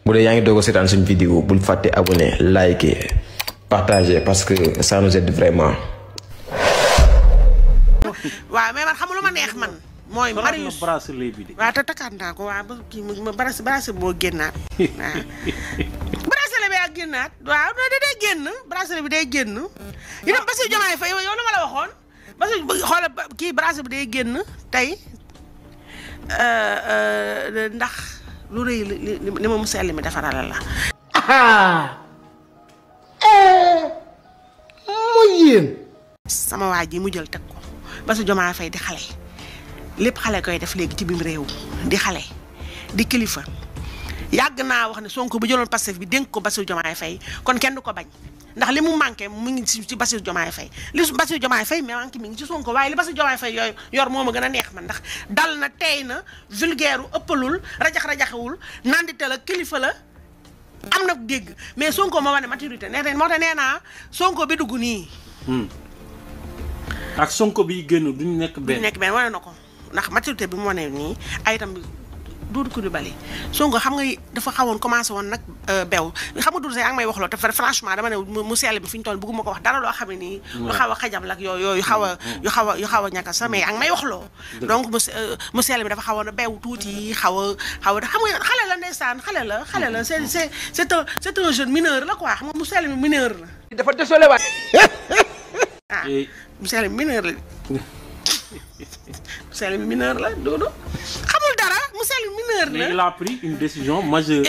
bu dee yaa ngi doog a seetaan suñu vidéo bul fàtte abonné liker partager parce que ça nous aide vraiment. waaw mais man xam lu ma neex man. mooy Marius bracelet bi de. waaw te takkaat naa ko waaw ba kii ma bracelet boo génnaat waaw. bracelet bi ak génnaat waaw day génn bracelet bi day génn. itam Bassirou Diomaye Faye yow la ma la waxoon parce que xoolal kii bracelet bi day génn tey ndax lu rëy li ma mu sell mi defaral la. mooy yéen. sama waa ji mu jël teg ko Bassirou Diomaye Faye di xale lépp xale koy def léegi ci biir réew di xale di kilifa yàgg naa wax ne Sonko bu jëloon Pastef bi dénk ko Bassirou Diomaye Faye kon kenn du ko bañ ndax li mu manqué mu ngi ci Bassirou Diomaye Faye li Bassirou Diomaye Faye mais manqué mi ngi ci Sonko waaye li Bassirou Diomaye Faye yooyu yor moo ma gën a neex man ndax dal na tey na vulgaire u ëppalul rajax-rajaxewul nandite la kilifa la am na dégg mais Sonko moo wane maturité moo tax nee naa Sonko bi dugg nii ak Sonko bi génn duñu nekk benn wane na ko ndax maturité bi mu wane nii ay itam Doudou Coulibaly Sonko xam nga dafa xawoon commencé woon nag bew xam nga Doudou say ak may wax loo te franchement dama ne mu sell bi fi ñu toll bëgguma ko wax dara loo xam ne nii lu xaw a xajam lak yooyu yu xaw a ñàkk sa mais ak may wax loo donc mu sell bi dafa xawoon a bew tuuti xaw a xam nga xale la ndeysaan xale la c'est un jeune mineur la quoi xam nga mu sell bi mineur la dafa désolé waay. mu sell bi mineur la Moussel mineur la Doudou xamul dara Moussel mineur la. mais il a pris une décision majeure.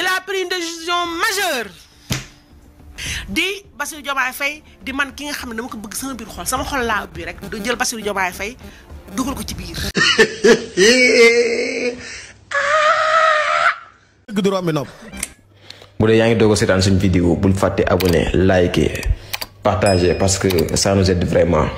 di Bassirou Diomaye Faye di man ki nga xam ne dama ko bëgg sama biir xol sama xol laa ubbi rek du jël Bassirou Diomaye Faye dugal ko ci biir. dëgg du romb nopp. bu dee yaa ngi doog a seetaan suñu vidéo bul fàtte abonné liker partager parce que ça nous aide vraiment.